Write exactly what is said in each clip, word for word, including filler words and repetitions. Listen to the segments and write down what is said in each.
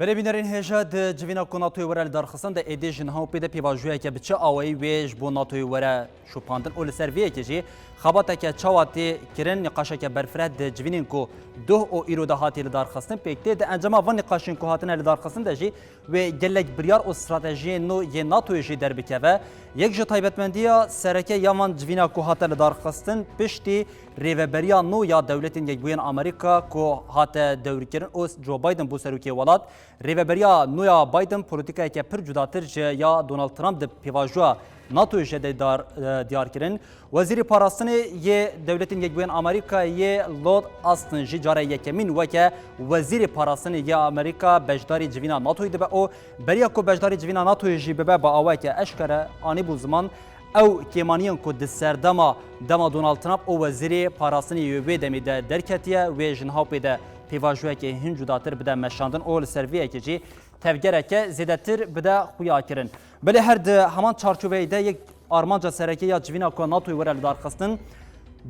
Belê bînerên hêja, di civîna ku NATOyê were li darxistin de êdî ji niha û pê de pêvajoyeke bi çi awayî wê ji bo NATOyê were şopandin û li ser vê yekê jî xebateke çawa tê kirin, nîqaşeke berfireh di civînên ku doh û îro de hatiye li darxistin pêk tê. Di encama van nîqaşên ku hatine li darxistin de jî wê gelek biryar û stratejiyên nû yê NATOyê jî derbikeve. Yek ji taybetmendiya sereke ya van civîna ku hate li darxistin piştî rêveberiya nû ya Dewletên Yekbûyên Amerîka ku hate dewrkirin û Joe Biden bû serokê welat. Rêveberiya nû ya Biden polîtîkayeke pir cudatir ji ya Donald Trump di pêvajoya NATOyê jî de dar, e, diyar kirin. Wezîrê Parastinê yê Dewletên Yekbûyên Amerîkayê Lloyd Austin jî cara yekemîn weke Wezîrê Parastinê yê Amerîka beşdarî civîna NATOyê dibe û beriya ku beşdarî civîna NATOyê jî bibe, bi awayeke eşkere anîbû ziman ew kêmaniyên ku di serdema dema Donald Trump û Wezîrê Parastinê yê wê demê de derketiye, wê ji niha û pê de pêvajoyeke hin cudatir bide meşandin û li ser vê yekê jî tevgereke zêdetir bide xuyakirin. Belê her di heman çarçoveyê de yek armanca sereke ya civîna ku NATOyê were lidarxistin,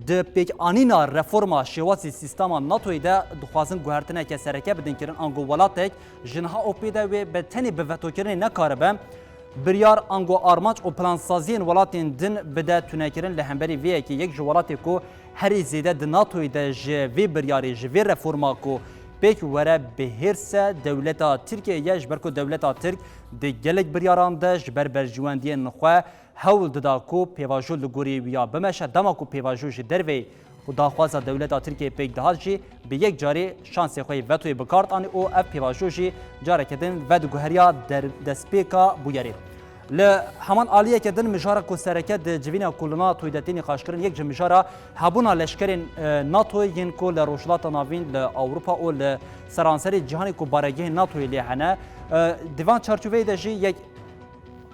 di pêkanîna reforma şêwazî sîstema NATOyê de dixwazin guhertineke sereke bidin kirin, ango welatek ji niha û pê de wê bi tenê bi vetokirinê nekaribe biryar, ango armanc û plansaziyên welatên din bide tunekirin. Li hemberî vê yekê yek ji welatê ku herî zêde di NATOyê de ji vê biryarê, ji vê reforma ku pêk were bi hêrs e, dewleta Tirkiyê ye, ji ber ku dewleta Tirk di gelek biryaran de ji ber berjewendiyên xwe hewl dida ku pêvajo li gorî wî ya bimeşe. Dema ku pêvajo ji derveyî û daxwaza dewleta Tirkiyeyê pêk dihat jî, bi yek carî şansê xwe yê vetoyê bi kar dianî û ev pêvajo jî careke din vediguheriya der-, destpêka bûyerê. Li heman aliyeke din, mijara ku sereke di civîna ku li NATOyê de tê nîqaşkirin, yek ji mijara hebûna leşkerên, e, NATOyê yên ku li Rojhilata Navîn, li Ewropa û li seranserê cîhanê ku baregehên NATOyê lê hene. E, di van çarçoveyê de jî yek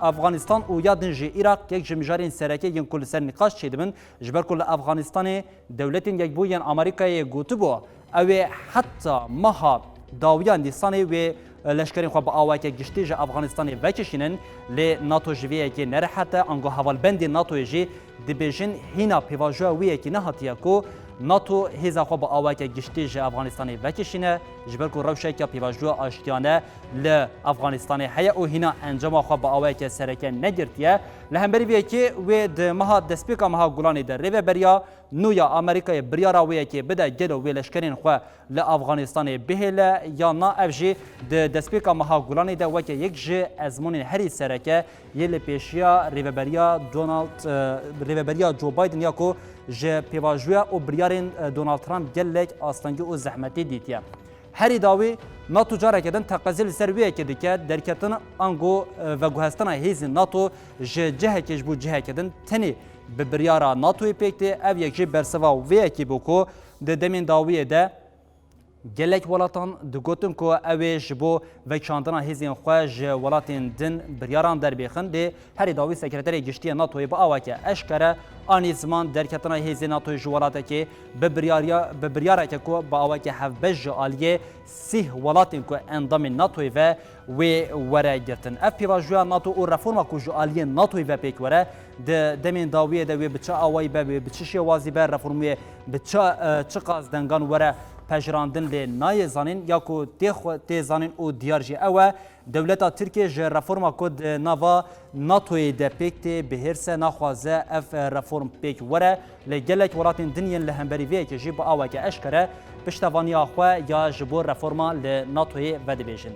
Afganistan û ya din jî Iraq yek ji mijarên sereke yên ku li ser nîqaş çêdibin, ji ber ku li Afganistanê Dewletên Yekbûyên Amerîkayê gotibû, ew ê heta meha dawiya Nîsanê wê leşkerên xwe bi awayeke giştî ji Afganistanê vekişînin, lê NATO ji vê yekê nerehet e, ango hevalbendên NATOyê jî dibêjin hîna pêvajoya wê yekê nehatiye ku NATO hêza xwe bi awayeke giştî ji Afganistanê vekişîne, ji ber ku rewşeke pêvajoya aştiyane li Afganistanê heye û hîna encama xwe bi awayeke sereke negirtiye. Li hemberî vê yekê wê di meha destpêka meha Gulanê de rêveberiya nû ya Amerîkayê biryara wê yekê bide, gelo wê leşkerên xwe li Afganistanê bihêle yan na, ev jî di destpêka meha Gulanê de weke yek ji ezmûnên herî sereke yê li pêşiya rêveberiya Donald, e, rêveberiya Joe Biden ya ku ji pêvajoya û biryarên, e, Donald Trump gelek astengî û zehmetî dîtiye. Herî dawî, NATO careke din teqezê li ser wê yekê dike, derketin ango, e, veguhestina hêzên NATO ji cihekê ji bo ciheke din tenê bi biryara NATOyê pêk tê. Ev yek jî bersiva wê yekê bû ku di demên dawiyê de gelek welatan digotin ku ew ê ji bo vekişandina hêzên xwe ji welatên din biryaran derbêxin, lê herî dawî Sekreterê Giştî yê NATOyê bi awayeke eşkere anî ziman derketina hêzên NATOyê ji welatekê bi biryariya, bi biryareke ku bi awayeke hevbeş ji aliyê sîh welatên ku endamên NATOyê ve wê were girtin. Ev pêvajoya NATO û reforma ku ji aliyê NATOyê ve pêk were, di demên dawiyê de wê bi çi awayî be, wê bi çi şêwazî be, reform wê bi çi, e, çiqas dengan were pejirandin lê nayê zanîn ya ku tê xwe, tê zanîn û diyar jî ew e, dewleta Tirkiyê ji reforma ku di nava NATOyê de pêk tê bihêrse, naxwaze ev, e, reform pêk were. Lê gelek welatên din yên li hemberî vê yekê jî bi awayeke eşkere piştevaniya xwe ya ji bo reforma li NATOyê vedibêjin.